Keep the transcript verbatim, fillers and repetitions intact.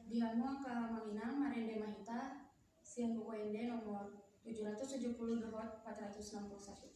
Di hamu angka amang inang, marende ma hita sian Buku Ende nomor tujuh ratus tujuh puluh dohot empat ratus enam puluh satu.